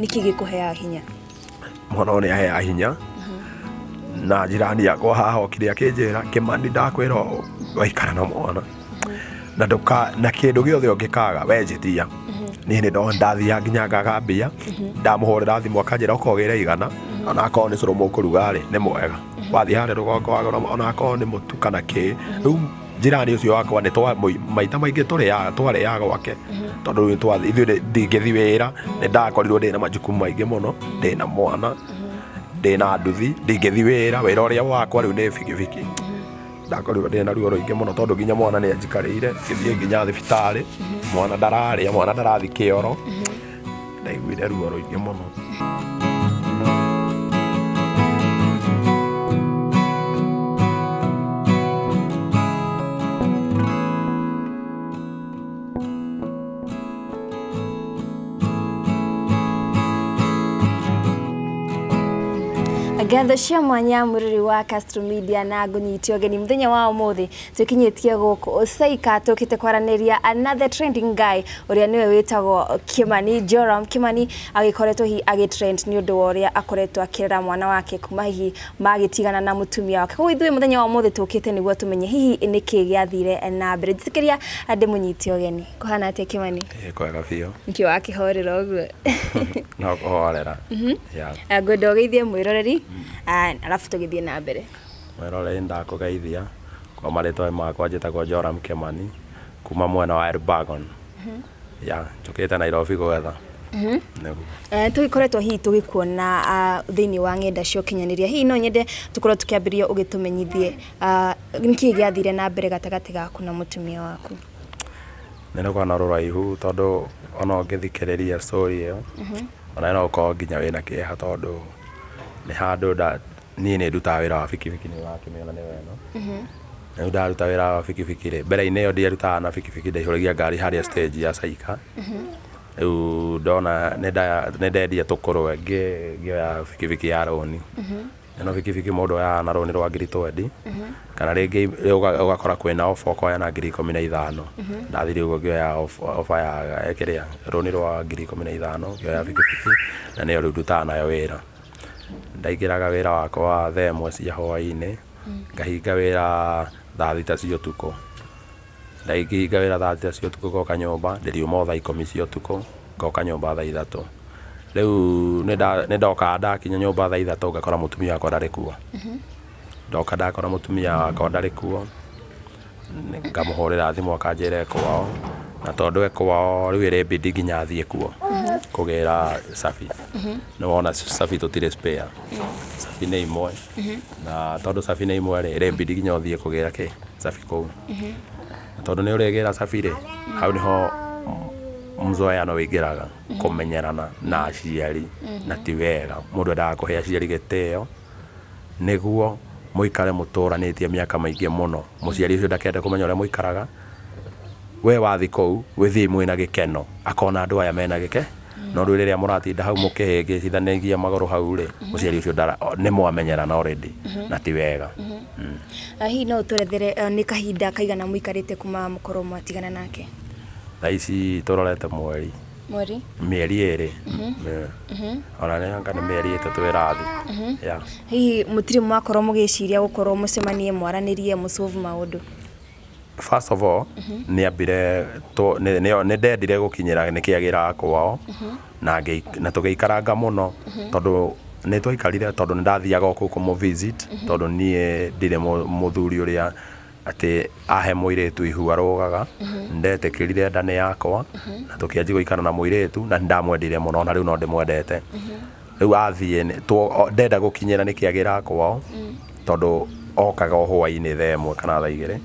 Nĩkĩ gĩkũheaga hinya? Mwana ũyũ nĩ aheaga hinya na njirani yakwa haha okire akĩnjĩra, "Kĩmani, ndakwĩra waikara na mwana na ndũka na kĩndũ gĩothe ũngĩkaga we njĩtia." Niĩ nĩ ndona ndathiaga nginya ngaga mbia, ndamũhũrĩra thimũ akanjĩra, "Ũka ũgĩre 100, ona akorwo nĩ cũrũ mũkũruga rĩ, nĩ mwega wathiĩ harĩa rũgongo wagũra, ona akorwo nĩ mũtu kana kĩ." Rĩu njirani ũcio wakwa nĩ twa maita maingĩ tũrĩaga, twarĩaga gwake, tondũ rĩu ithuĩ ndingĩthiĩ wĩra, nĩ ndakorirwo ndĩna majukumu maingĩ mũno, ndĩna mwana, ndĩna nduthi, ndingĩthiĩ wĩra. Wĩra ũrĩa wakwa rĩu nĩ bikibiki. Ndakorirwo ndĩna ruo rũingĩ mũno tondũ nginya mwana nĩ anjikarĩire, ngĩthiĩ nginya thibitarĩ, mwana ndararĩa, mwana ndarathiĩ kĩoro. Ndaiguire ruo rũingĩ mũno. Ngatho cia mwanya mũrĩrĩ wa Castro Media na ngũnyite ũgeni mũthenya wa ũmũthĩ twĩkinyĩtie gũkũ Saika, tũkĩte kwaranĩria another trending guy ũrĩa nĩwe wĩtagwo Kimani Joram. Kimani agĩkoretwo hihi agĩtrend nĩ ũndũ wa ũrĩa akoretwo akĩrera mwana wake kuma hihi magĩtigana na mũtumia wake. Koguo ithuĩ mũthenya wa ũmũthĩ tũkĩte nĩguo tũmenye hihi nĩkĩ gĩathire na mbere. Njĩtĩkĩria ndĩmũnyite ũgeni. Kũhana atĩa, Kimani? Ĩ kwega biũ. Nĩkĩ wakĩhorera ũguo? No kũhorera. Yeah. Ngwenda ũgeithie mwĩroreri, alafu tũgĩthiĩ na mbere. Mwĩroreri, ndakũgeithia. Kwa marĩtwa makwa njĩtagwo Joram Kĩmani kuma mwena wa Elbagon. Yeah, njũkĩte Nairobi gwetha. Nĩguo. Tũgĩkoretwo hihi tũgĩkuona thĩinĩ wa ng'enda cia ũkinyanĩria, hihi no nyende tũkorwo tũkĩambĩrĩria ũgĩtũmenyithie nĩkĩ gĩathire na mbere gatagatĩ gaku na mũtumia waku? Nĩ rũgano rũraihu tondũ ona ũngĩthikĩrĩria story ĩyo, ona no ũkorwo nginya wĩna kĩeha, tondũ nĩ handũ nda niĩ nĩ ndutaga wĩra wa bikibiki, nĩ ũrakĩmĩona nĩyo ĩno. Rĩu ndaruta wĩra wa bikibiki rĩ, mbere-inĩ ĩyo ndiarutaga na bikibiki, ndaihũragia ngari harĩa stage ya Saika. Rĩu ndona nĩ ndendia tũkũrwe, ngĩoya bikibiki ya rũni. Ĩno bikibiki mũndũ oyaga na rũni rwa ngiri 20, kana rĩngĩ ũgakora kwĩna offer ũkoya na ngiri 15. Ndathire ũguo ngĩoya offer ya kĩrĩa, rũni rwa ngiri 15, ngĩoya bikibiki na nĩyo rĩu ndutaga nayo wĩra. Ndaingĩraga wĩra wakwa thaa 1 cia hwaĩ-inĩ, ngahinga wĩra thaa 6 cia ũtukũ. Ndahinga wĩra thaa 6 cia ũtukũ, ngoka nyũmba, ndĩriuma o thaa 10 cia ũtukũ, ngoka nyũmba thaa 3. Rĩu nĩ ndokaga, ndakinya nyũmba thaa 3 ngakora mũtumia wakwa ndarĩ kuo. Ndoka ndakora mũtumia wakwa ndarĩ kuo, ngamũhũrĩra thimũ akanjĩra e kwao, na tondũ e kwao rĩu ĩrĩmbidi nginya thiĩ kuo kũgĩra cabi. Nĩ wona cabi tũtirĩ spare, cabi nĩ imwe, na tondũ cabi nĩ imwe rĩ, ĩrĩmbidi nginya ũthiĩ kũgĩra kĩ cabi kũu. Na tondũ nĩ ũrĩgĩra cabi rĩ, hau nĩho mzoeano wĩingĩraga, kũmenyerana na aciari, na ti wega, mũndũ endaga kũhe aciari gĩtĩo nĩguo mũikare mũtũranĩtie mĩaka mĩingĩ mũno. Mũciari ũcio ndakende kũmenya ũrĩa mũikaraga. We wathiĩ kũu wĩthiĩ mwĩna gĩkeno, akona andũ aya mena gĩke no rĩu rĩrĩa mũratinda hau mũkĩhĩngĩcithanagia magũrũ hau rĩ, mũciari ũcio ndara nĩ mwamenyerana already na ti wega. Hihi no ũtwerethere nĩ kahinda kaigana mũikarĩte kuma mũkorwo mwatigana nake? Thaa ici tũrorete mweri. Mweri? Mĩeri 2. Ona nĩ anga nĩ mĩeri 3 ĩrathiĩ. Yeah. Hihi mũtirĩ mwakorwo mũgĩciria gũkorwo mũcemanie, mwaranĩrie, mũsolve maũndũ? First of all, nĩ ambire nĩ ndendire gũkinyĩra nĩkĩ agĩraga kwao na tũgĩikaranga mũno, tondũ nĩ twaikarire, tondũ nĩ ndathiaga o kũu kũmũ visit, tondũ niĩ ndirĩ mũthuri ũrĩa atĩ ahe mũirĩtu ihu arũgaga. Ndetĩkĩrire nda nĩ yakwa na tũkĩanjia gũikara na mũirĩtu, na nĩ ndamwendire mũno, na rĩu no ndĩmwendete. Rĩu athiĩ ndenda gũkinyĩra nĩkĩ agĩraga kwao, tondũ okaga o hwaĩ-inĩ thaa 1 kana thaa 2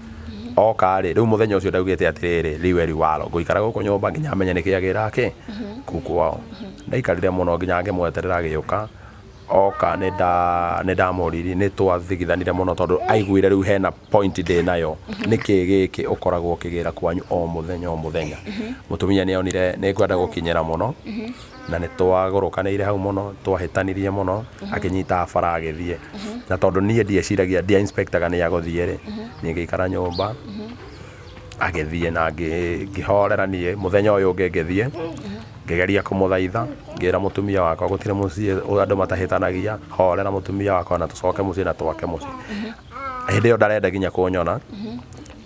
oka rĩ. Rĩu mũthenya ũcio ndaugĩte atĩrĩrĩ, liwe liwalo, ngũikara gũkũ nyũmba nginya menye nĩkĩ agĩraga kĩ kũu kwao. Ndaikarire mũno nginya ngĩmweterera agĩũka. Oka nĩ ndamũririe, nĩ twathigithanire mũno, tondũ aiguire rĩu hena point ndĩ nayo, nĩkĩ gĩkĩ ũkoragwo ũkĩgĩra kwanyu o mũthenya o mũthenya. Mũtumia nĩ onire nĩ ngwenda gũkinyĩra mũno, na nĩ twagũrũkanĩire hau mũno, twahĩtanirie mũno, akĩnyita bara agĩthiĩ. Na tondũ niĩ ndieciragia, ndia inspectaga nĩ agũthiĩ rĩ, niĩ ngĩikara nyũmba agĩthiĩ na ngĩhorera. Niĩ mũthenya ũyũ ũngĩ ngĩthiĩ ngĩgeria kũmũthaitha. Ngĩra mũtumia wakwa gũtirĩ mũciĩ andũ matahĩtanagia, horera mũtumia wakwa na tũcoke mũciĩ na twake mũciĩ. Hĩndĩ ĩyo ndarenda nginya kũnyona,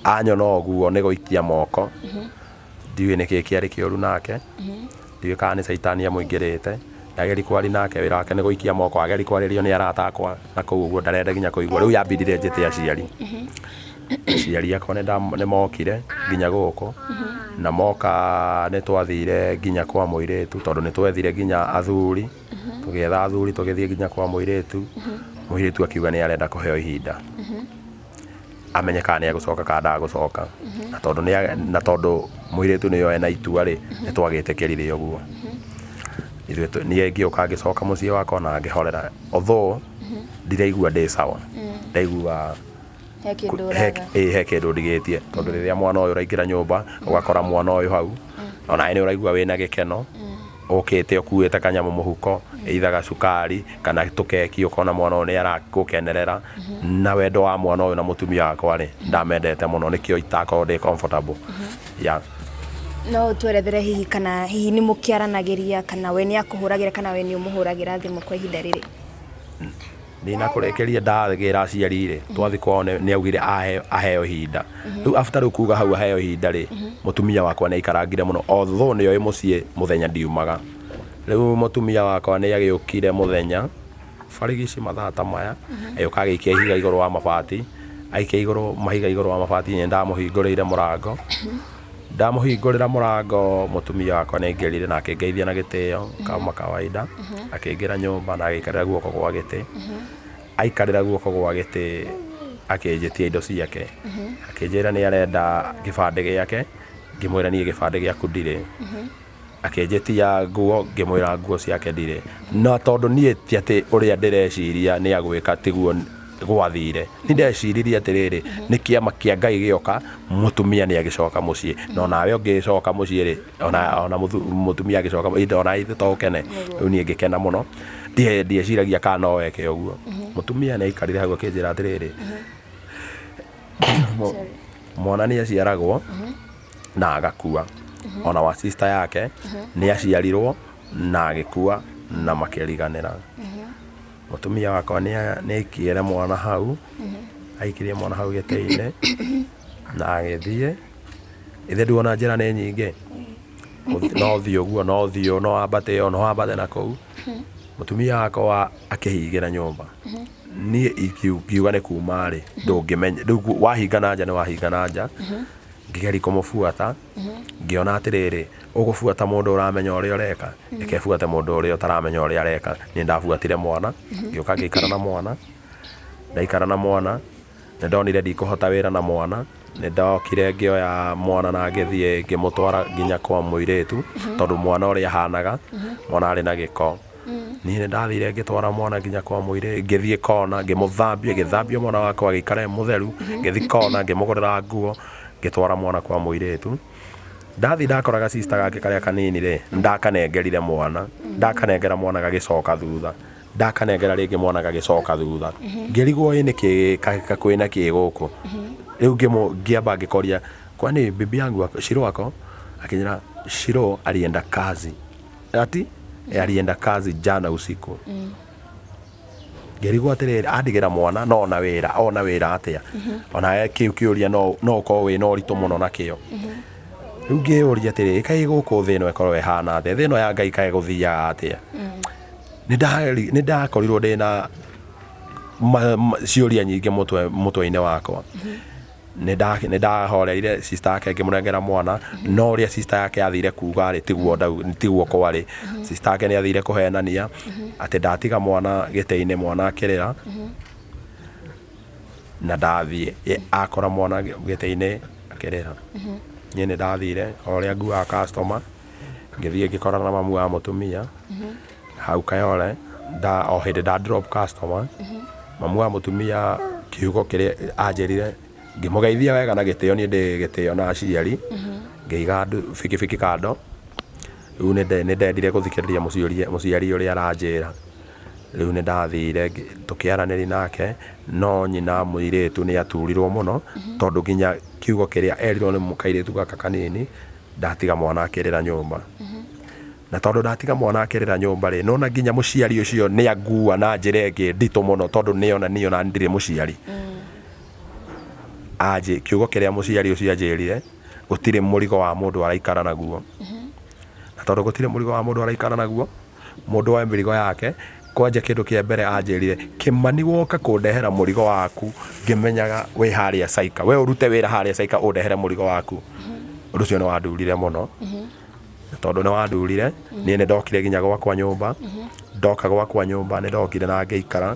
anyona ũguo nĩ gũikia moko. Ndiũĩ nĩkĩ kĩarĩ kĩũru nake, ndiũĩ kana nĩ caitani amũingĩrĩte. Ndageri kwari nake wĩra wake nĩ gũikia moko, ageri kwarĩrio nĩ arata akwa na kũu ũguo ndarenda nginya kũigua. Rĩu yambindire njĩte aciari. Aciari akwa nĩ mokire nginya gũkũ, na moka nĩ twathire nginya kwa mũirĩtu tondũ nĩ twethire nginya athuri, tũgĩetha athuri tũgĩthiĩ nginya kwa mũirĩtu, mũirĩtu akiuga nĩ arenda kũheo ihinda amenye kana nĩ egũcoka kana ndagũcoka. Na tondũ nĩ na tondũ mũirĩtu nĩwe ena itua rĩ, nĩ twagĩtĩkĩrire ũguo. Ithuĩ niĩ ngĩũka ngĩcoka mũciĩ wakwa na ngĩhorera, although ndiraigua ndĩ sawa, ndaigua He kĩndũ he ũraga. Ĩ, he kĩndũ ndigĩtie, tondũ rĩrĩa mwana ũyũ ũraingĩra nyũmba ũgakora mwana ũyũ hau, onawe nĩ ũraigua wĩna gĩkeno, ũkĩte ũkuĩte kanyamũ mũhuko, either gacukari kana tũkeki, ũkona mwana ũyũ nĩ arakũkenerera. Na wendo wa mwana ũyũ na mũtumia wakwa rĩ, ndamendete mũno, nĩkĩo itakorwo ndĩ comfortable, yeah. No ũtwerethere hihi kana hihi nĩ mũkĩaranagĩria, kana we nĩ akũhũragĩra, kana we nĩ ũmũhũragĩra thimũ kwa ihinda rĩrĩ? Ndinakũrĩkĩria, ndagĩra aciari rĩ, twathi kwao nĩ augire aheo ihinda. Rĩu after rĩu kuga hau aheo ihinda rĩ, mũtumia wakwa nĩ aikarangire mũno, although nĩ oĩ mũciĩ mũthenya ndiumaga. Rĩu mũtumia wakwa nĩ agĩũkire mũthenya barigici mathaa ta maya, agĩũka agĩikia ihiga igũrũ wa mabati, aikia igũrũ mahiga igũrũ wa mabati. Nĩ ndamũhingũrĩire mũrango. Ndamũhingũrĩra mũrango, mũtumia wakwa nĩ aingĩrire na akĩngeithia na gĩtĩo kama kawaida. Akĩingĩra nyũmba na agĩikarĩra guoko gwa gĩtĩ. Aikarĩra guoko gwa gĩtĩ, akĩnjĩtia indo ciake, akĩnjĩra nĩ arenda gĩbandĩ gĩake. Ngĩmwĩra niĩ gĩbandĩ gĩaku ndirĩ. Akĩnjĩtia nguo, ngĩmwĩra nguo ciake ndirĩ. Na tondũ niĩ ti atĩ ũrĩa ndĩreciria nĩ agwĩka tiguo gwathire, nĩ ndeciririe atĩrĩrĩ, nĩ kĩama kĩa Ngai gĩoka, mũtumia nĩ agĩcoka mũciĩ, na onawe ũngĩcoka mũciĩ rĩ, ona mũtumia agĩcoka, ona ithuĩ to ũkene. Rĩu niĩ ngĩkena mũno. Ndieciragia kana no eke ũguo. Mũtumia nĩ aikarire hau akĩnjĩra atĩrĩrĩ, mwana nĩ aciaragwo na agakua, ona wa sister yake nĩ aciarirwo na agĩkua na makĩriganĩra. Mũtumia wakwa nĩ aikiire mwana hau, aikirie mwana hau gĩtĩ-inĩ na agĩthiĩ. Ithe nduona njĩra nĩ nyingĩ, no thiĩ ũguo, no thiĩ ũũ, no wambate ũũ, no wambate na kũu. Mũtumia wakwa akĩhingĩra nyũmba. Niĩ ingiuga nĩ kuma rĩ, ndũngĩmenya rĩu wahinga na nja, nĩ wahinga na nja. Ngĩgeria kũmũbuata, ngĩona atĩrĩrĩ, ũgũbuata mũndũ ũramenya ũrĩa ũreka? Reke buate mũndũ ũrĩa ũtaramenya ũrĩa areka. Niĩ ndabuatire mwana, ngĩũka ngĩikara na mwana. Ndaikara na mwana, nĩ ndonire ndikũhota wĩra na mwana. Nĩ ndokire ngĩoya mwana na ngĩthiĩ ngĩmũtwara nginya kwa mũirĩtu, tondũ mwana ũrĩa ahanaga, mwana arĩ na gĩko. Niĩ nĩ ndathire ngĩtwara mwana nginya kwa mũirĩtu, ngĩthiĩ kona ngĩmũthambia, ngĩthambia mwana wakwa agĩikara e mũtheru. Ngĩthiĩ kona ngĩmũgũrĩra nguo, ngĩtwara mwana kwa mũirĩtu. Ndathiĩ ndakoraga sister gake karĩa kanini rĩ, ndakanengerire mwana, ndakanengera mwana gagĩcoka thutha, ndakanengera rĩngĩ mwana gagĩcoka thutha. Ngĩrigwo ĩ nĩkĩ kwĩna kĩ gũkũ. Rĩu ngĩamba ngĩkoria, kwani bibi yangu Shiro ako? Akĩnjĩra Shiro alienda kazi, ati alienda kazi jana usiku. Ngĩrigwo atĩrĩrĩ, andigĩra mwana no ona wĩra, ona wĩra atĩa? Ona kĩu kĩũria no ũkorwo wĩna ũritũ mũno nakĩo. Rĩu ngĩyũria atĩrĩrĩ, kaĩ gũkũ thĩ ĩno ĩkorwo ĩhana atĩa? Thĩ ĩno ya Ngai kaĩ gũthiaga atĩa? Nĩ ndakorirwo ndĩna ciũria nyingĩ mũtwe-inĩ wakwa. Nĩ ndahoreire sister yake, ngĩmũnengera mwana, no ũrĩa sister yake athire kuga rĩ, tiguo tiguo kwarĩ. Sister yake nĩ athire kũhenania atĩ ndatiga mwana gĩtĩ-inĩ, mwana akĩrĩra na ndathiĩ akora mwana gĩtĩ-inĩ akĩrĩra. Niĩ nĩ ndathire o ũrĩa nguaga customer, ngĩthiĩ ngĩkorana na mamu wa mũtumia hau Kayole. Nda o hĩndĩ nda drop customer, mamu wa mũtumia kiugo kĩrĩa anjĩrire, ngĩmũgeithia wega na gĩtĩo, niĩ ndĩ gĩtĩo na aciari, ngĩiga bikibiki kando. Rĩu nĩ ndendire gũthikĩrĩria mũciari ũrĩa aranjĩra. Rĩu nĩ ndathire tũkĩaranĩria nake, no nyina mũirĩtu nĩ aturirwo mũno, tondũ nginya kiugo kĩrĩa erirwo nĩ kairĩtu gaka kanini, ndatiga mwana akĩrĩra nyũmba. Na tondũ ndatiga mwana akĩrĩra nyũmba rĩ, nona nginya mũciari ũcio nĩ angua na njĩra ĩngĩ nditũ mũno, tondũ nĩona niĩ ona ndirĩ mũciari. Anjĩ kiugo kĩrĩa mũciari ũcio anjĩrire, gũtirĩ mũrigo wa mũndũ araikara naguo. Na tondũ gũtirĩ mũrigo wa mũndũ araikara naguo, mũndũ oe mĩrigo yake. Kwanja kĩndũ kĩa mbere anjĩrire, Kĩmani, woka kũndehera mũrigo waku ngĩmenyaga wĩ harĩa Saika, we ũrute wĩra harĩa Saika ũndehere mũrigo waku. Ũndũ ũcio nĩ wandurire mũno. Na tondũ nĩ wandurire, niĩ nĩ ndokire nginya gwakwa nyũmba. Ndoka gwakwa nyũmba nĩ ndokire na ngĩikara.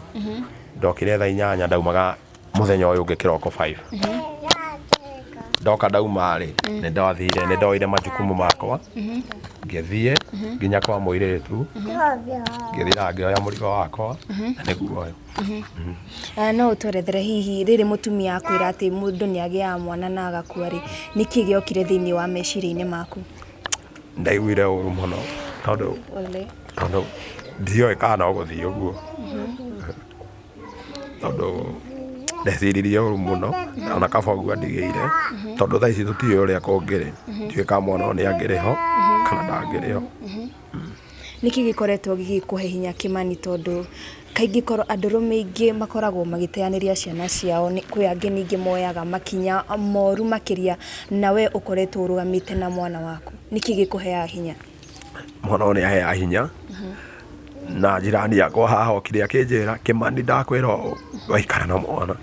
Ndokire thaa 8, ndaumaga mũthenya ũyũ ũngĩ kĩroko 5. Ndoka ndauma rĩ, nĩ ndathire, nĩ ndoire majukumu makwa, ngĩthiĩ nginya kwa mũirĩtu, ngĩthiĩ na ngĩoya mũrigo wakwa, na nĩguo ũyũ. No ũtwerethere hihi rĩrĩ mũtumia akwĩra atĩ mũndũ nĩ agĩaga mwana na agakua rĩ, nĩkĩ gĩokire thĩinĩ wa meciria-inĩ maku? Ndaiguire ũru mũno tondũ Ole. tondũ ndioĩ kana no gũthiĩ ũguo, tondũ ndeciririe ũru mũno ona kaba ũguo andigĩire, tondũ thaa ici tũtiũĩ ũrĩa kũngĩrĩ. Ndiũĩ kana mwana ũyũ nĩ angĩrĩ ho kana ndangĩrĩ ho. Nĩkĩ gĩkoretwo gĩgĩkũhe hinya, Kĩmani? Tondũ kaingĩ korwo andũrũme aingĩ makoragwo magĩteanĩria ciana ciao, kwĩ angĩ ningĩ moyaga makinya moru makĩria, na we ũkoretwo ũrũgamĩte na mwana waku. Nĩkĩ gĩkũheaga hinya? Mwana ũyũ nĩ aheaga hinya, na jirani yakwa haha okire akĩnjĩra, "Kĩmani, ndakwĩra ũũ, waikara na mwana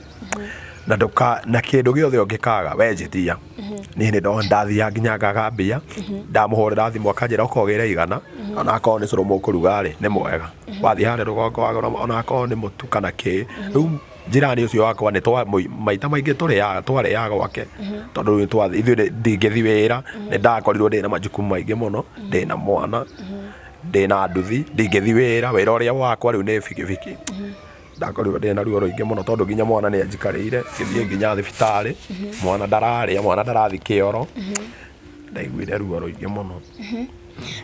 na ndũka na kĩndũ gĩothe ũngĩkaga we njĩtia." Niĩ nĩ ndathiaga nginya ngaga mbia, ndamũhũrĩra thimũ akanjĩra, "Oka ũgĩre 100, ona akorwo nĩ cũrũ mũkũruga rĩ, nĩ mwega wathiĩ harĩa rũgongo wagũra, ona akorwo nĩ mũtu kana kĩ." Rĩu jirani ũcio wakwa nĩ twa maita maingĩ tũrĩaga, twarĩaga gwake, tondũ rĩu twathi ithuĩ ndingĩthi wĩra, nĩ ndakorirwo ndĩna majukumu maingĩ mũno, ndĩna mwana, ndĩna nduthi, ndingĩthi wĩra. Wĩra ũrĩa wakwa rĩu nĩ bikibiki. Ndakorirwo ndĩna ruo rũingĩ mũno tondũ nginya mwana nĩ anjikarĩire, ngĩthiĩ nginya thibitarĩ, mwana ndararĩa, mwana ndarathi kĩoro. Ndaiguire ruo rũingĩ mũno.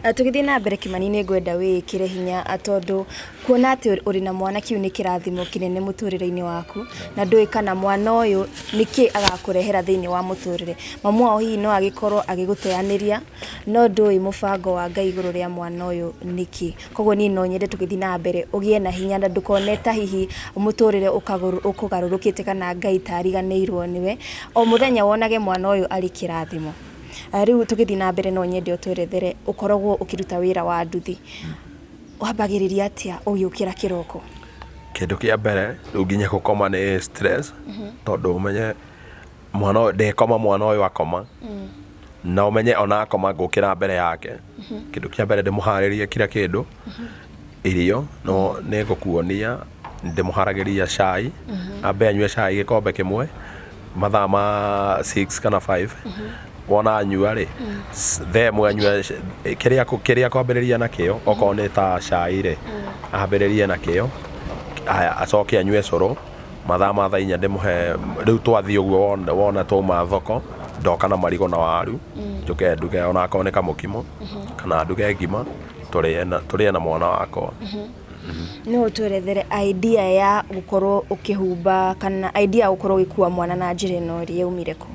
Tũgĩthiĩ na mbere, Kĩmani, nĩ ngwenda wĩĩkĩre hinya, tondũ kuona atĩ ũrĩ na mwana, kĩu nĩ kĩrathimo kĩnene mũtũrĩre-inĩ waku, na ndũĩ kana mwana ũyũ nĩkĩ agakũrehera thĩinĩ wa mũtũrĩre. Mamu wao hihi no agĩkorwo agĩgũteanĩria, no ndũĩ mũbango wa Ngai igũrũ rĩa mwana ũyũ nĩkĩ. Koguo niĩ no nyende tũgĩthiĩ na mbere ũgĩe na hinya na ndũkone ta hihi mũtũrĩre ũkũgarũrũkĩte kana Ngai ta ariganĩirwo nĩwe. O mũthenya wonage mwana ũyũ arĩ kĩrathimo. Rĩu tũgĩthiĩ na mbere, no nyende ũtwerethere, ũkoragwo ũkĩruta wĩra wa nduthi. Wambagĩrĩria atĩa ũgĩũkĩra kĩroko? Kĩndũ kĩa mbere, rĩu nginya gũkoma nĩ stress, tondũ ũmenye mwana ũyũ ndekoma, mwana ũyũ akoma, na ũmenye ona akoma ngũkĩra mbere yake. Kĩndũ kĩa mbere, ndĩmũharĩrie kila kĩndũ, irio no nĩ ngũkuonia. Ndĩmũharagĩria cai, ambe anyue cai gĩkombe kĩmwe mathaa ma 6 kana 5. Wona anyua rĩ, thaa ĩmwe anyue kĩrĩa kwambĩrĩria nakĩo, okorwo nĩ ta cai rĩ, ambĩrĩrie nakĩo. Aya, acoke anyue cũrũ mathaa ma thaa 4. Ndĩmũhe rĩu, twathiĩ ũguo wona twauma thoko, ndoka na marigũ na waru, njũke nduge ona akorwo nĩ kamũkimo kana nduge ngima, tũrĩe na mwana wakwa. No ũtwerethere idea ya gũkorwo ũkĩhumba kana idea ya gũkorwo ũgĩkua mwana na njĩra ĩno rĩ, yaumire kũ?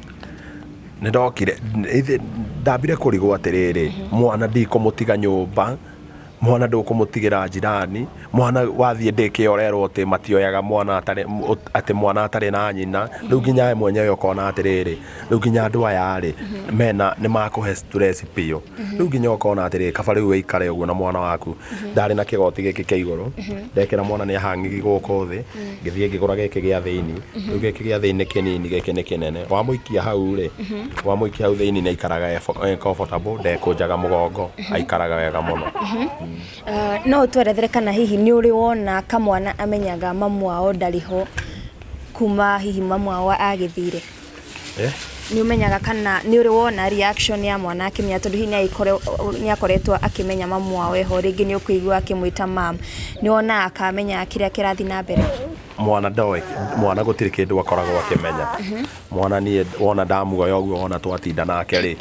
Nĩ ndokire ndambire kũrigwo atĩrĩrĩ, mwana ndikũmũtiga nyũmba, mwana ndũkũmũtigĩra jirani, mwana wathiĩ ndĩkĩorerwo atĩ matioyaga mwana atarĩ, atĩ mwana atarĩ na nyina. Rĩu nginya we mwenyewe ũkona atĩrĩrĩ, rĩu nginya andũ aya rĩ, mena nĩ makũhe stress biũ. Rĩu nginya ũkona atĩrĩrĩ, kaba rĩu wĩikare ũguo na mwana waku. Ndarĩ na kĩgoti gĩkĩ kĩa igũrũ, ndekĩra mwana nĩ ahang'igi gũkũ thĩ, ngĩthiĩ ngĩgũra gĩkĩ gĩa thĩinĩ. Rĩu gĩkĩ gĩa thĩinĩ nĩ kĩnini, gĩkĩ nĩ kĩnene. Wamũikia hau rĩ, wamũikia hau thĩinĩ nĩ aikaraga e comfortable, ndekũnjaga mũgongo, aikaraga wega mũno. No ũtwerethere kana hihi nĩ ũrĩ wona kamwana amenyaga mamu wao ndarĩ ho kuma hihi mamu wao agĩthire? Eh? Nĩ ũmenyaga kana nĩ ũrĩ wona reaction ya mwana akĩmenya, tondũ hihi nĩ akoretwo akĩmenya mamu wao eho, rĩngĩ nĩ ũkũigua akĩmwĩta mam, nĩ wonaga akamenya kĩrĩa kĩrathiĩ na mbere? Mwana ndoĩ, mwana gũtirĩ kĩndũ akoragwo akĩmenya. Mwana niĩ wona ndamuoya ũguo, wona twatinda nake rĩ,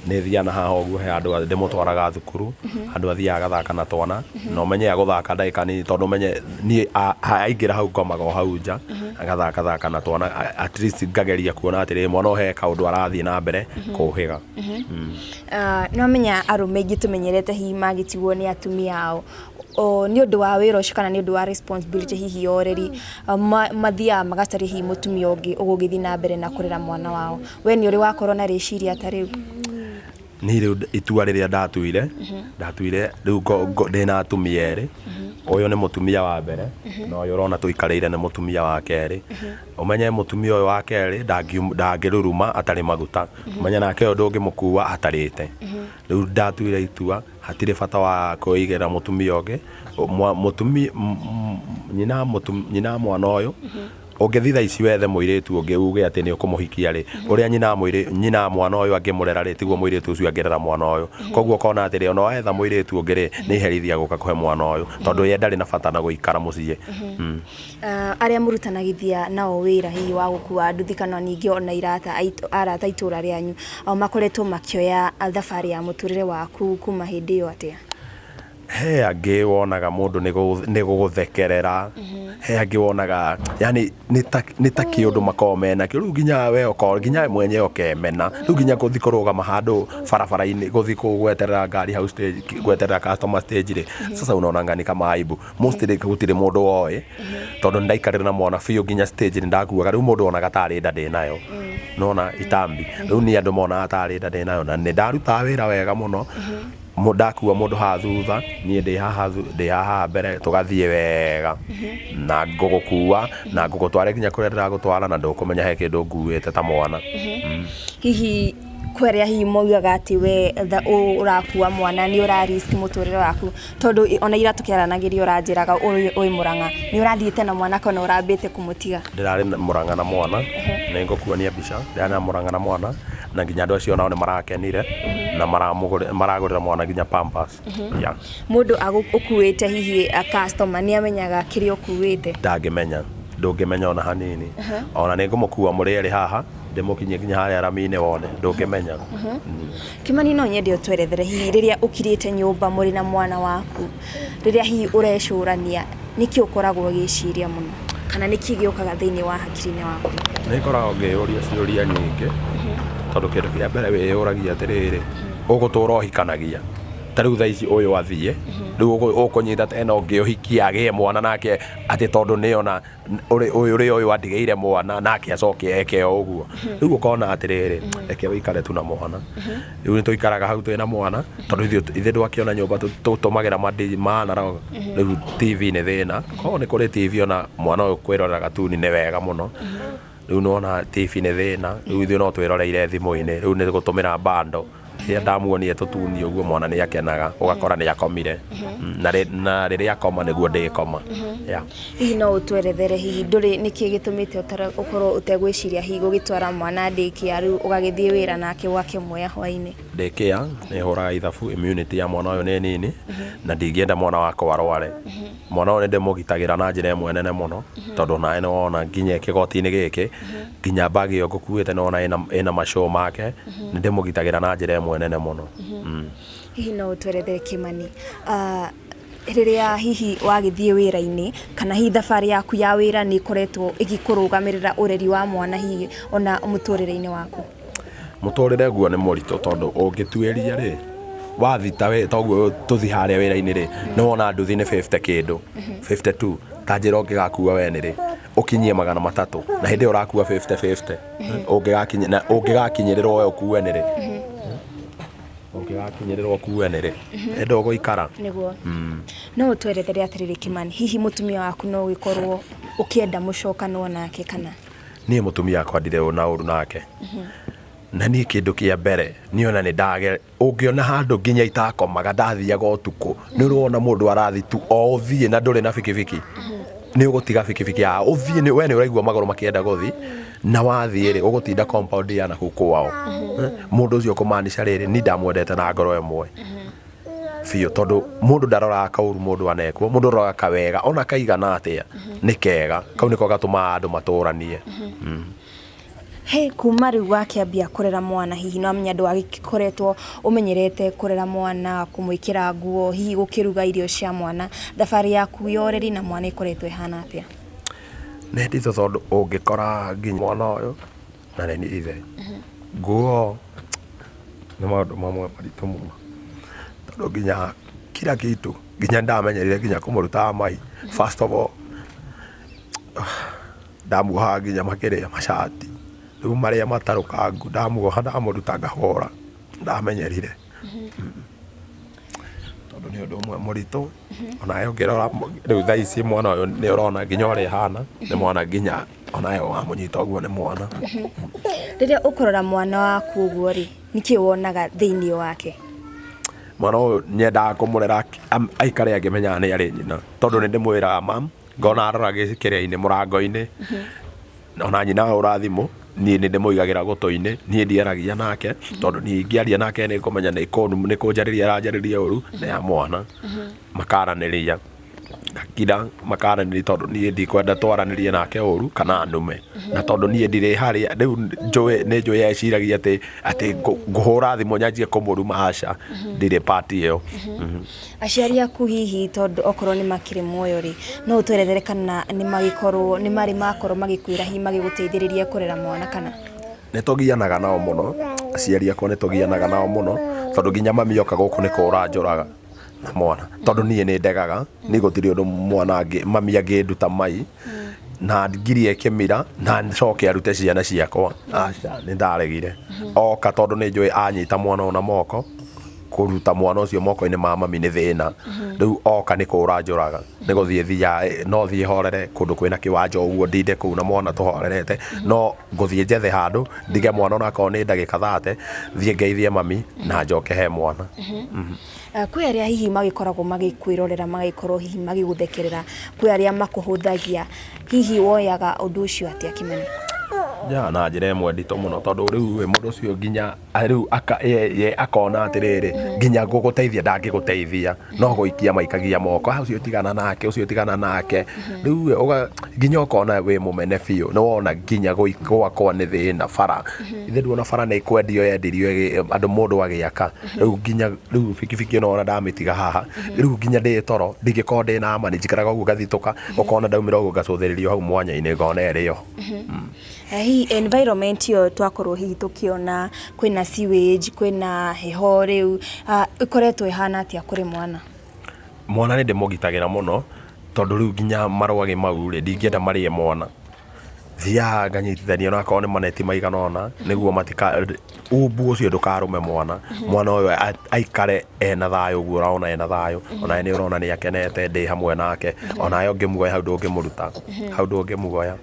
nĩ thiaga na haha ũguo, he handũ ndĩmũtwaraga thukuru, handũ athiaga agathaka na twana, na ũmenye agũthaka ndagĩka nini, tondũ ũmenye niĩ aingĩra hau ngomaga o hau nja, agathaka thaka na twana, at least ngageria kuona atĩrĩrĩ, mwana ũyũ he kaũndũ arathiĩ na mbere kũhĩga. Nĩ wamenya arũme aingĩ tũmenyerete hihi magĩtigwo nĩ atumia ao, nĩ ũndũ wa wĩra ũcio kana nĩ ũndũ wa responsibility hihi ya ũreri, mathiaga magacaria hihi mũtumia ũngĩ ũgũgĩthiĩ na mbere na kũrera mwana wao. We nĩ ũrĩ wakorwo na rĩciria ta rĩu? Niĩ rĩu itua rĩrĩa ndatuire, ndatuire rĩu ndĩna atumia erĩ, ũyũ nĩ mũtumia wa mbere, na ũyũ ũrona tũikarĩire nĩ mũtumia wa kerĩ. Ũmenye mũtumia ũyũ wa kerĩ ndangĩruruma atarĩ maguta, ũmenye nake ũyũ ndũngĩmũkua atarĩte. Rĩu ndatuire itua hatirĩ bata wa kwĩigĩra mũtumia ũngĩ, mũtumia nyina mwana ũyũ, ũngĩthiĩ thaa ici wethe mũirĩtu ũngĩ uge atĩ nĩ ũkũmũhikia rĩ, ũrĩa nyina mwana ũyũ angĩmũrera rĩ, tiguo mũirĩtu ũcio angĩrera mwana ũyũ. Koguo ũkona atĩrĩ, ona wetha mũirĩtu ũngĩ rĩ, nĩ iherithia gũka kũhe mwana ũyũ, tondũ ye ndarĩ na bata na gũikara mũciĩ. Arĩa mũrutanagithia nao wĩra hihi wa gũkua nduthi kana ningĩ ona arata itũra rĩanyu, makoretwo makĩoya thabarĩ ya mũtũrĩre waku kuma hĩndĩ ĩyo atĩa? He angĩ wonaga mũndũ nĩ gũgũthekerera, he angĩ wonaga yani nĩ ta kĩũndũ makoragwo menakĩo, rĩu nginya we ũkorwo nginya we mwenyewe ũkemena, rĩu nginya gũthiĩ kũrũgama handũ barabara-inĩ, gũthiĩ gweterera ngari hau stage, gweterera customer stage rĩ, sasa unaonanga ni kama aibu. Mostly gũtirĩ mũndũ woĩ, tondũ nĩ ndaikarire na mwana biũ nginya stage nĩ ndakuaga, rĩu mũndũ onaga tarĩ nda ndĩnayo, nĩwona itambi, rĩu niĩ andũ monaga tarĩ nda ndĩnayo, na nĩ ndarutaga wĩra wega mũno, ndakua mũndũ haha thutha, niĩ ndĩ haha mbere, tũgathiĩ wega, na ngũgũkua, na ngũgũtwara nginya kũrĩa ndĩragũtwara, na ndũkũmenya he kĩndũ nguĩte ta mwana. Hihi kwĩ arĩa hihi maugaga atĩ we ũrakua mwana nĩ ũra risk mũtũrĩre waku, tondũ ona ira tũkĩaranagĩria ũranjĩraga wĩ Mũrang'a, nĩ ũrathiĩte na mwana kana ũrambĩte kũmũtiga? Ndĩrarĩ Mũrang'a na mwana, nĩ ngũkuonia mbica, ndĩrarĩ na Mũrang'a na mwana, na nginya andũ acio nao nĩ marakenire, na maragũrĩra mwana nginya pampers. Yeah. Mũndũ ũkuĩte hihi customer nĩ amenyaga kĩrĩa ũkuĩte? Ndangĩmenya, ndũngĩmenya ona hanini. Ona nĩ ngũmũkua mũrĩ erĩ haha, ndĩmũkinyie nginya harĩa rami-inĩ wone, ndũngĩmenya. Kĩmani, no nyende ũtwerethere hihi rĩrĩa ũkirĩte nyũmba mũrĩ na mwana waku, rĩrĩa hihi ũrecũrania, nĩkĩ ũkoragwo ũgĩciria mũno, kana nĩkĩ gĩũkaga thĩinĩ wa hakiri-inĩ waku? Nĩ ngoragwo ngĩyũria ciũria nyingĩ, tondũ kĩndũ kĩa mbere wĩyũragia atĩrĩrĩ, ũgũtũra ũhikanagia, ta rĩu thaa ici ũyũ athiĩ, rĩu ũkũnyita ena ũngĩ ũhikie agĩe mwana nake, atĩ tondũ nĩona ũyũ ũrĩa ũyũ andigĩire mwana nake acoke eke o ũguo. Rĩu ũkona atĩrĩrĩ, reke ũikare tu na mwana. Rĩu nĩ tũikaraga hau twĩna mwana, tondũ ithuĩ ndwakĩona nyũmba tũtũmagĩra ma analog, rĩu TV nĩ thĩna, korwo nĩ kũrĩ TV ona mwana ũyũ kwĩrorera gatuni nĩ wega mũno. Rĩu nĩwona TV nĩ thĩna, rĩu ithuĩ no twĩroreire thimũ-inĩ, rĩu nĩ gũtũmĩra bundle. Rĩrĩa ndamuonia tũtuni ũguo mwana nĩ akenaga, ũgakora nĩ akomire. Na rĩrĩa akoma nĩguo ndĩkoma. Yeah. Hihi no ũtwerethere hihi ndũrĩ nĩkĩ gĩtũmĩte ũkorwo ũtegwĩciria hihi gũgĩtwara mwana daycare, rĩu ũgagĩthiĩ wĩra nake ũgakĩmuoya hwaĩ-inĩ? Daycare nĩ hũraga ithabu, immunity ya mwana ũyũ nĩ nini, na ndingĩenda mwana wakwa arware. Mwana ũyũ nĩ ndĩmũgitagĩra na njĩra ĩmwe nene mũno, tondũ nawe nĩ wona nginya kĩgoti-inĩ gĩkĩ, nginya bag ĩyo ngũkuĩte nĩ wona ĩna macũũ make, nĩ ndĩmũgitagĩra na njĩra ĩmwe nene mũno. Hihi no ũtwerethere Kĩmani, rĩrĩa hihi wagĩthiĩ wĩra-inĩ, kana hihi thabarĩ yaku ya wĩra nĩ ĩkoretwo ĩgĩkũrũgamĩrĩra ũreri wa mwana hihi ona mũtũrĩre-inĩ waku? Mũtũrĩre guo nĩ mũritũ, tondũ ũngĩtuĩria rĩ, wathi ta we toguo tũthi harĩa wĩra-inĩ rĩ, nĩ wona nduthi nĩ 50 kĩndũ, 52, ta njĩra ũngĩgakua we nĩ rĩ, ũkinyie 300, na hĩndĩ ĩyo ũrakua 50 50, na ũngĩgakinyĩrĩrwo we ũkue nĩ rĩ, ũngĩgakinyĩrĩrwo ũkue nĩ rĩ, ĩndĩ ũgũikara. Nĩguo. No ũtwerethere atĩrĩrĩ Kĩmani, hihi mũtumia waku no ũgĩkorwo ũkĩenda mũcokanwo nake kana? Niĩ mũtumia wakwa ndirĩ na ũru nake. Na niĩ kĩndũ kĩa mbere, niĩ ona nĩ ndage, ũngĩona handũ nginya itakomaga ndathiaga ũtukũ, nĩ ũrona mũndũ arathi tu o ũthiĩ na ndũrĩ na bikibiki, nĩ ũgũtiga bikibiki ya ũthiĩ, we nĩ ũraigua magũrũ makĩenda gũthiĩ, na wathiĩ rĩ, ũgũtinda compound ya nakũu kwao. Mũndũ ũcio kũmaanisha rĩrĩ, niĩ ndamwendete na ngoro ĩmwe. Biũ, tondũ mũndũ ndaroraga kaũru mũndũ anekwo, mũndũ aroraga kawega ona kaigana atĩa nĩ kega. Kau nĩko gatũmaga andũ matũranie. Hey, kuma rĩu wakĩambia kũrera mwana, hihi no amenya ndwagĩkoretwo ũmenyerete kũrera mwana, kũmwĩkĩra nguo, hihi gũkĩruga irio cia mwana, thabarĩ yaku ya ũreri na mwana ĩkoretwo ĩhana atĩa? Nĩ nditũ, tondũ ũngĩkora nginya mwana ũyũ na nĩ niĩ ithe, nguo nĩ maũndũ mamwe maritũ mũno, tondũ nginya kila kitu, nginya ndamenyerire nginya kũmũruta mai. First of all, ndamuohaga nginya makĩrĩa macati rĩu marĩa matarũkangu, ndamuoha ndamũruta ngahũra. Ndamenyerire tondũ nĩ ũndũ ũmwe mũritũ. Onawe ũngĩrora rĩu thaa ici mwana ũyũ, nĩ ũrona nginya ũrĩa ahana nĩ mwana, nginya onawe wamũnyita ũguo nĩ mwana. Rĩrĩa ũkũrora mwana waku ũguo rĩ, nĩkĩ wonaga thĩinĩ wake? Mwana ũyũ nyendaga kũmũrera aikare akĩmenyaga nĩ arĩ nyina, tondũ nĩ ndĩmwĩraga mam, ngona arora kĩrĩa-inĩ mũrango-inĩ, ona nyina ahũra thimũ, niĩ nĩ ndĩmũigagĩra gũtũ-inĩ. Niĩ ndiaragia nake, tondũ niĩ ingĩaria nake nĩ ngũmenya nĩ kũnjarĩria aranjarĩria ũru nĩ ya mwana. Makaranĩria, ngakira makaranĩria, tondũ niĩ ndikwenda twaranĩrie nake ũru kana anume, na tondũ niĩ ndirĩ harĩa rĩu njũĩ nĩ njũĩ eciragia atĩ ngũhũra thimũ nyanjie kũmũruma. Aca, ndirĩ part ĩyo. Aciari aku hihi, tondũ okorwo nĩ makĩrĩ muoyo rĩ, no ũtwerethere kana nĩ magĩkorwo nĩ marĩ makorwo magĩkwĩra hihi magĩgũteithĩrĩria kũrera mwana kana? Nĩ tũgianaga nao mũno. Aciari akwa nĩ tũgianaga nao mũno, tondũ nginya mami oka gũkũ nĩ kũra njũraga na mwana, tondũ niĩ nĩ ndegaga. Niĩ gũtirĩ ũndũ mwana angĩ mami angĩnduta mai na ngirie kĩmira na ncoke arute ciana ciakwa. Aca, nĩ ndaregire oka, tondũ nĩ njũĩ anyita mwana ũyũ na moko, kũruta mwana ũcio moko-inĩ ma mami nĩ thĩna. Rĩu oka nĩ kũra njũraga, nĩ gũthiĩ thiaga, no thiĩ horere kũndũ kwĩna kĩwanja ũguo, ndinde kũu na mwana tũhorerete, no ngũthiĩ njethe handũ ndige mwana onakorwo nĩ ndagĩka 30, thiĩ ngeithie mami na njoke he mwana. Kwĩ arĩa hihi magĩkoragwo magĩkwĩrorera, magagĩkorwo hihi magĩgũthekerera, kwĩ arĩa makũhũthagia, hihi woyaga ũndũ ũcio atĩa, Kĩmani? Ya, na njĩra ĩmwe nditũ mũno, tondũ rĩu ĩ, mũndũ ũcio nginya rĩu ye akona atĩrĩrĩ, nginya gũgũteithia ndangĩgũteithia, no gũikia maikagia moko. "Ah, ũcio tigana nake, ũcio tigana nake." Rĩu nginya ũkona wĩ mũmene biũ. Nĩ wona nginya gwakwa nĩ thĩna, bara ithe nduona bara nĩ kwendio yendirio andũ mũndũ agĩaka. Rĩu nginya rĩu bikibiki ĩno ona ndamĩtiga haha, rĩu nginya ndĩ toro ndingĩkorwo ndĩ na amani, njikaraga ũguo ngathitũka, ũkona ndaumĩra ũguo ngacũthĩrĩrio hau mwanya-inĩ ngona ĩrĩ o. Hihi environment ĩyo twakorwo hihi tũkĩona kwĩna sewage, kwĩna heho rĩu, ĩkoretwo ĩhana atĩa kũrĩ mwana? Mwana nĩ ndĩmũgitagĩra mũno, tondũ rĩu nginya marwagĩ mau rĩ, ndingĩenda marĩe mwana. Thiaga nganyitithania onakorwo nĩ maneti maigana ũna, nĩguo matika umbu ũcio ndũkarũme mwana. Mwana ũyũ aikare ena thayũ ũguo ũrona ena thayũ. Onawe nĩ ũrona nĩ akenete ndĩ hamwe nake. Onawe ũngĩmuoya hau ndũngĩmũruta hau, ndũngĩmuoya.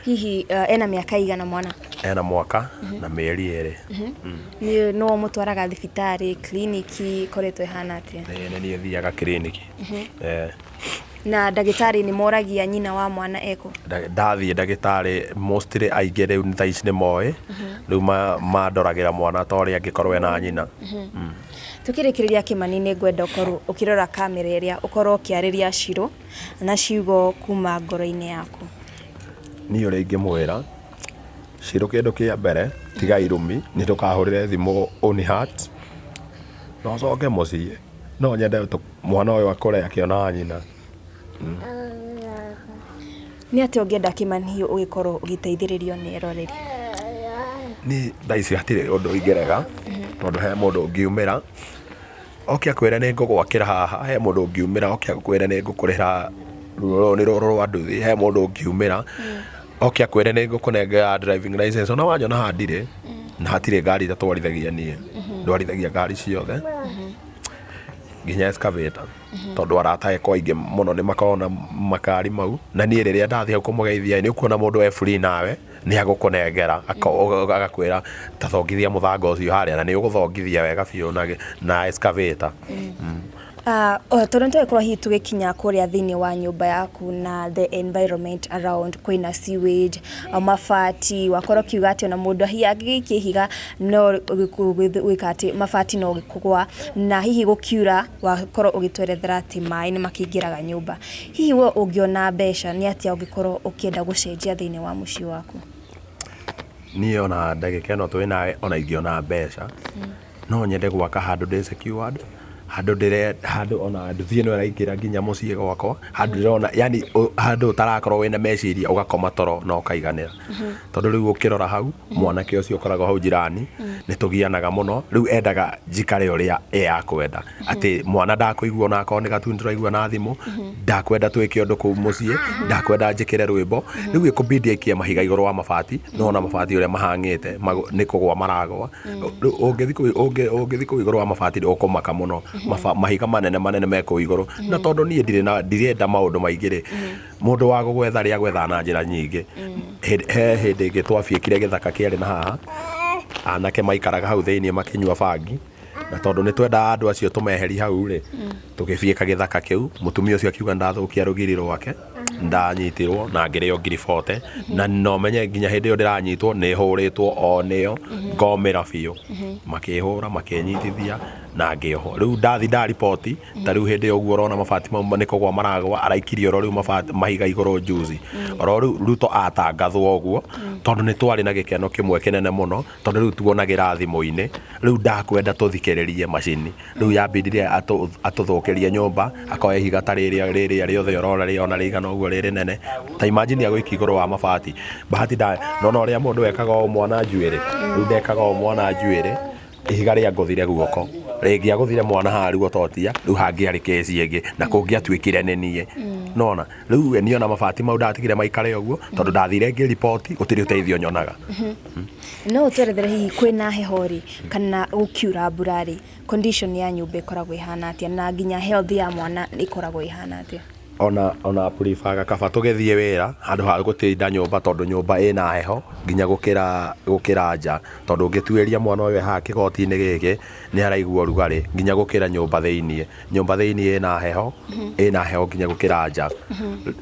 Hihi ena mĩaka igana mwana? Ena mwaka na mĩeri 2. Nĩ no mũtwaraga thibitarĩ, kiriniki ĩkoretwo ĩhana atĩa? Nĩ niĩ thiaga kiriniki. Na ndagĩtarĩ nĩ moragia nyina wa mwana eko? Ndathiĩ ndagĩtarĩ, mostly aingĩ rĩu thaa ici nĩ moĩ, rĩu mandoragĩra mwana ta ũrĩa angĩkorwo ena nyina. Tukĩrĩkĩrĩria, Kĩmani, nĩ ngwenda ũkorwo ũkĩrora kamera ĩrĩa, ũkorwo ũkĩarĩria Shiro na ciugo kuma ngoro-inĩ yaku. Niĩ ũrĩa ingĩmwĩra Shiro, kĩndũ kĩa mbere, tiga irumi, nĩ ndũkahũrĩre thimũ ũni heart, na ũcoke mũciĩ. No nyende mwana ũyũ akũre akĩonaga nyina. Nĩ atĩa ũngĩenda, Kĩmani, ũgĩkorwo ũgĩteithĩrĩrio nĩ eroreri? Niĩ thaa ici hatirĩ ũndũ ingĩrega, tondũ he mũndũ ũngiumĩra oke akwĩre nĩ ngũgwakĩra haha, he mũndũ ũngiumĩra oke akwĩre nĩ ngũkũrĩhĩra rũrũ nĩ rũrũ rwa nduthi, he mũndũ ũngiumĩra oke akwĩre nĩ ngũkũnengera driving license. Ona wanyona haha ndirĩ na hatirĩ ngari itatwarithagia, niĩ ndwarithagia ngari ciothe nginya excavator, tondũ arata akwa aingĩ mũno nĩ makoragwo na makari mau. Na niĩ rĩrĩa ndathiĩ hau kũmũgeithia, nĩ ũkuona mũndũ e free nawe nĩ agũkũnengera, agakwĩra ta thongithia mũthanga ũcio harĩa, na nĩ ũgũthongithia wega biũ na excavator. Tondũ nĩtũgĩkorwo hihi tũgĩkinya kũrĩa thĩinĩ wa nyũmba yaku na the environment around, kwĩna sewage, mabati, wakorwo ũkiuga atĩ ona mũndũ hihi angĩgĩikia ihiga no gwĩka atĩ mabati no kũgwa, na hihi gũkiura wakorwo ũgĩtwerethera atĩ maĩ nĩ makĩingĩraga nyũmba. Hihi we ũngĩona mbeca nĩ atĩa ũngĩkorwo ũkĩenda gũcenjia thĩinĩ wa mũciĩ waku? Niĩ ona ndagĩka ĩno twĩ nawe, ona ingĩona mbeca, no nyende gwaka handũ ndĩ secured, handũ ndĩre handũ ona nduthi ĩno ĩraingĩra nginya mũciĩ gwakwa, handũ ndĩrona, yani handũ ũtarakorwo wĩna meciria, ũgakoma toro na ũkaiganĩra. Tondũ rĩu ũkĩrora hau, mwanake ũcio ũkoragwo hau jirani, nĩ tũgianaga mũno, rĩu endaga njikare ũrĩa ye akwenda. Atĩ mwana ndakũigua ona akorwo nĩ gatuni tũraigua na thimũ, ndakwenda twĩke ũndũ kũu mũciĩ, ndakwenda njĩkĩre rwĩmbo, rĩu ĩkũbidi aikie mahiga igũrũ wa mabati, no ona mabati ũrĩa mahang'ĩte nĩ kũgwa maragwa. Rĩu ũngĩthi kũu igũrũ wa mabati ũkũmaka mũno. Mahiga manene manene me kũu igũrũ. Na tondũ niĩ ndirĩ na ndirenda maũndũ maingĩ rĩ, mũndũ wa gũgwetha rĩ agwethaga na njĩra nyingĩ. He hĩndĩ ĩngĩ twabiĩkire gĩthaka kĩarĩ na haha, anake maikaraga hau thĩiniĩ makĩnyua bangi, na tondũ nĩ twendaga andũ acio tũmeherie hau rĩ, tũgĩbiĩka gĩthaka kĩu. Mũtumia ũcio akiuga ndathũkia rũgiri rwake, ndanyitirwo na ngĩrĩo ngiri 40, na no menye nginya hĩndĩ ĩyo ndĩranyitwo nĩ hũrĩtwo o nĩo, ngomĩra biũ. Makĩhũra, makĩnyitithia na ngĩohwo. Rĩu ndathi ndariboti, ta rĩu hĩndĩ ĩyo ũguo ũrona mabati mau nĩ kũgwa maragwa, araikirie oro rĩu mabati mahiga igũrũ juzi. Oro rĩu Ruto atangathwo ũguo, tondũ nĩ twarĩ na gĩkeno kĩmwe kĩnene mũno, tondũ rĩu tuonagĩra thimũ-inĩ, rĩu ndakwenda tũthikĩrĩrie macini. Rĩu yambindire atũthũkĩrie nyũmba, akoya ihiga ta rĩrĩa rĩrĩa rĩothe ũrona rĩ ona rĩigana ũguo rĩrĩ nene. Ta imagine agũikia igũrũ wa mabati. Bahati nda, nona ũrĩa mũndũ ekaga o mwana njuĩrĩ, rĩu ndekaga o mwana njuĩrĩ, ihiga rĩangũthire guoko. Rĩngĩagũthire mwana haha ruototia, rĩu hangĩarĩ kesi ĩngĩ, na kũngĩatuĩkire nĩ niĩ. Nona, rĩu niĩ ona mabati mau ndatigire maikare ũguo, tondũ ndathire ngĩriboti, gũtirĩ ũteithio nyonaga. No ũtwerethere hihi kwĩna heho rĩ, kana gũkiura mbura rĩ, condition ya nyũmba ĩkoragwo ĩhana atĩa, na nginya health ya mwana ĩkoragwo ĩhana atĩa? Ona prefer kaba tũgĩthiĩ wĩra handũ ha gũtinda nyũmba, tondũ nyũmba ĩna heho nginya gũkĩra nja, tondũ ũngĩtuĩria mwana ũyũ haha kĩgoti-inĩ gĩkĩ nĩ araigua ũrugarĩ nginya gũkĩra nyũmba thĩiniĩ. Nyũmba thĩiniĩ ĩna heho, ĩna heho nginya gũkĩra nja,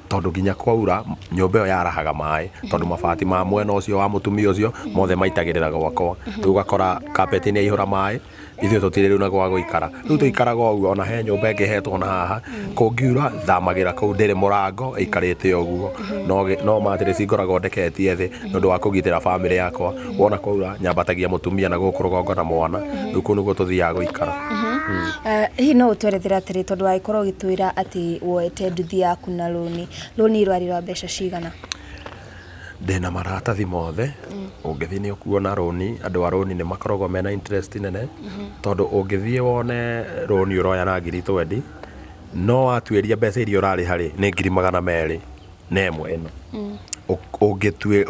tondũ nginya kwaura nyũmba ĩyo yarahaga maĩ, tondũ mabati ma mwena ũcio wa mũtumia ũcio mothe maitagĩrĩra gwakwa. Rĩu ũgakora carpet nĩ yaihũra maĩ, ithuĩ tũtirĩ rĩu na gwa gũikara. Rĩu tũikaraga ũguo, ona he nyũmba ĩngĩ hetwo na haha, kũngiura thamagĩra kũu ndĩrĩ mũrango, ĩikarĩte ũguo. No mattress ngoragwo ndeketie thĩ nĩ ũndũ wa kũgitĩra bamĩrĩ yakwa. Wona kwaura nyambatagia mũtumia na gũkũ rũgongo na mwana, rĩu kũu nĩguo tũthiaga gũikara. Hihi no ũtwerethere atĩrĩ, tondũ wagĩkorwo ũgĩtwĩra atĩ woete nduthi yaku na rũni, rũni rwarĩ rwa mbeca cigana? Ndĩna maratathi mothe, ũngĩthiĩ nĩ ũkuona rũni, andũ a rũni nĩ makoragwo mena interest nene, tondũ ũngĩthiĩ wone rũni ũroya na ngiri 20, no watuĩria mbeca iria ũrarĩha rĩ, nĩ ngiri 201 ĩno.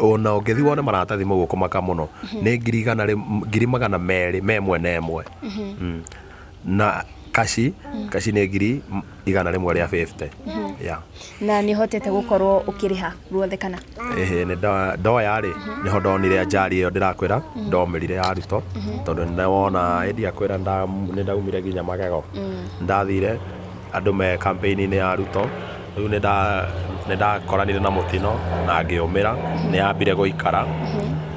Ona ũngĩthiĩ wone maratathi mau ũkũmaka mũno, nĩ ngiri igana ngiri 201. Na kaci, kaci nĩ ngiri 150. Yeah. Na nĩ ũhotete gũkorwo ũkĩrĩha ruothe kana? Ĩhĩ, nĩ ndoya rĩ, nĩho ndonire anjari ĩyo ndĩrakwĩra, ndomĩrire ya Ruto, tondũ nĩ wona ĩndi akwĩra nĩ ndaumire nginya magego. Ndathire andũ me campaign-inĩ ya Ruto, rĩu nĩ ndakoranire na mũtino na ngĩũmĩra, nĩ yambire gũikara,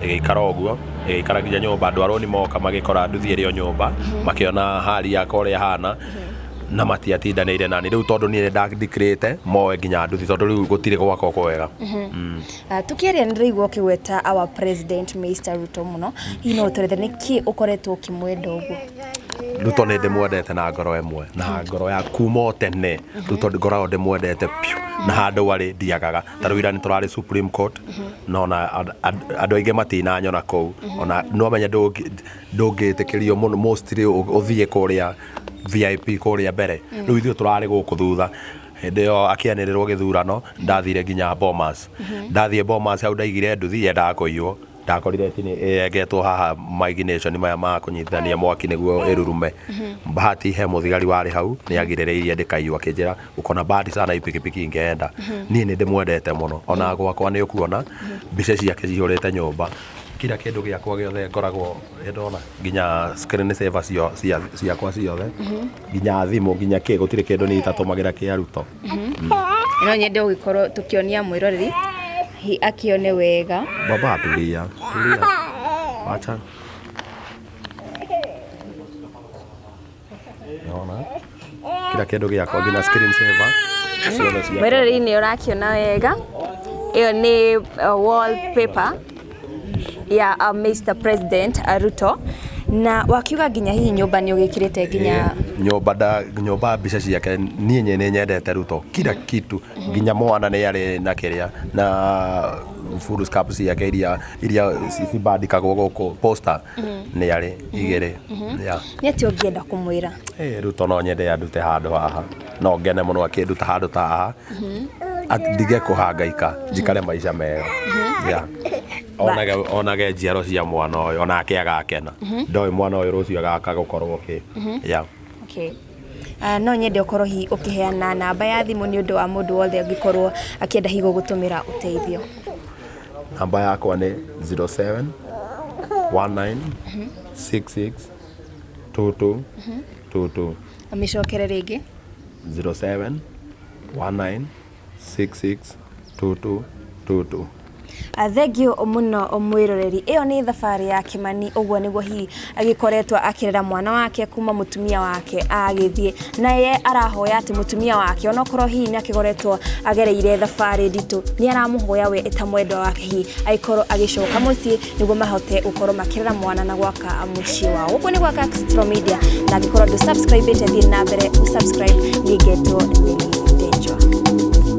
ĩgĩikara ũguo, ĩgĩikara nginya nyũmba, andũ a rũni moka magĩkora nduthi ĩrĩ o nyũmba, makĩona hali yakwa ũrĩa ĩhana, na matiatindanĩire nani. Rĩu tondũ niĩ nĩ ndandikirĩte moe nginya nduthi, tondũ rĩu gũtirĩ gwakwa kwega. Tukiaria nĩ ndĩraigua ũkĩgweta our president Mr. Ruto mũno, hihi no ũtũrethe nĩkĩ ũkoretwo ũkĩmwenda ũguo? Ruto nĩ ndĩmwendete na ngoro ĩmwe, na ngoro ya kuma o tene. Ruto ngoragwo ndĩmwendete piũ, na handũ arĩ ndiagaga. Ta rĩu ira nĩ tũrarĩ Supreme Court, no ona andũ aingĩ matinanyona kũu. Ona no menye ndũngĩtĩkĩrio mũno mostly ũthiĩ kũrĩa VIP kũrĩa mbere. Rĩu ithuĩ tũrarĩ gũkũ thutha. Hĩndĩ ĩyo akĩanĩrĩrwo gĩthurano, ndathire nginya Bomas. Ndathiĩ Bomas hau ndaigire nduthi yendaga kũiywo. Ndakorire tini ĩrengetwo haha ma ignition maya ma kũnyitithania mwaki nĩguo ĩrurume. Bahati he mũthigari warĩ hau nĩ agirĩrĩirie ndĩkaiywo, akĩnjĩra uko na bahati sana hii pikipiki ingeenda. Niĩ nĩ ndĩmwendete mũno, ona gwakwa nĩ ũkuona mbica ciake cihũrĩte nyũmba. Kila kĩndũ gĩakwa gĩothe ngoragwo ndona, nginya screen saver ciakwa ciothe, nginya thimũ, nginya kĩ, gũtirĩ kĩndũ niĩ itatũmagĩra kĩa Ruto. No nyende gũgĩkorwo tũkĩonia mwĩroreri hi akĩone wega. Baba, tulia, tulia, wacha. Naona kila kĩndũ gĩakwa, nginya screen saver ciothe ciakwa. Mwĩroreri, nĩ ũrakĩona wega, ĩyo nĩ wallpaper ya Mr President Ruto, na wakiuga nginya hihi nyũmba nĩ ũgĩkĩrĩte nginya? Nyũmba nda nyũmba mbica ciake. Niĩ nĩ nyendete Ruto, kila kitu, nginya mwana nĩ arĩ na kĩrĩa na full scarf ciake iria cibandĩkagwo gũkũ, poster nĩ arĩ igĩrĩ, yeah. Nĩ atĩ ũngĩenda kũmwĩra? Eh, Ruto no nyende andute handũ haha, no ngene mũno akĩnduta handũ ta haha. Ndige kũhangaika, njikare maica mega, yeah. Onage njiaro cia mwana ũyũ, onake agakena. Ndoĩ mwana ũyũ rũciũ agaka gũkorwo kĩ, yeah. Okay. No nyende ũkorwo hihi ũkĩheana namba ya thimũ nĩ ũndũ wa mũndũ wothe angĩkorwo akĩenda hihi gũgũtũmĩra ũteithio. Namba yakwa nĩ 07 19 66 22 22. Mĩcokere rĩngĩ. 07 19 66 22 22. Thengio mũno mwĩroreri, ĩyo nĩ thabarĩ ya Kĩmani, ũguo nĩguo hihi agĩkoretwo akĩrera mwana wake kuma mũtumia wake agĩthiĩ, naye arahoya atĩ mũtumia wake, onokorwo hihi nĩ akĩgoretwo agereire thabarĩ nditũ, nĩ aramũhoya we ta mwendwa wake hihi agĩkorwo agĩcoka mũciĩ nĩguo mahote gũkorwo makĩrera mwana na gwaka mũciĩ wao. Gũkũ nĩ gwaka Extra Media, na angĩkorwo ndũ subscribe ĩte, thiĩ na mbere usubscribe. Niĩ ngetwo Nelly Ndenjwa.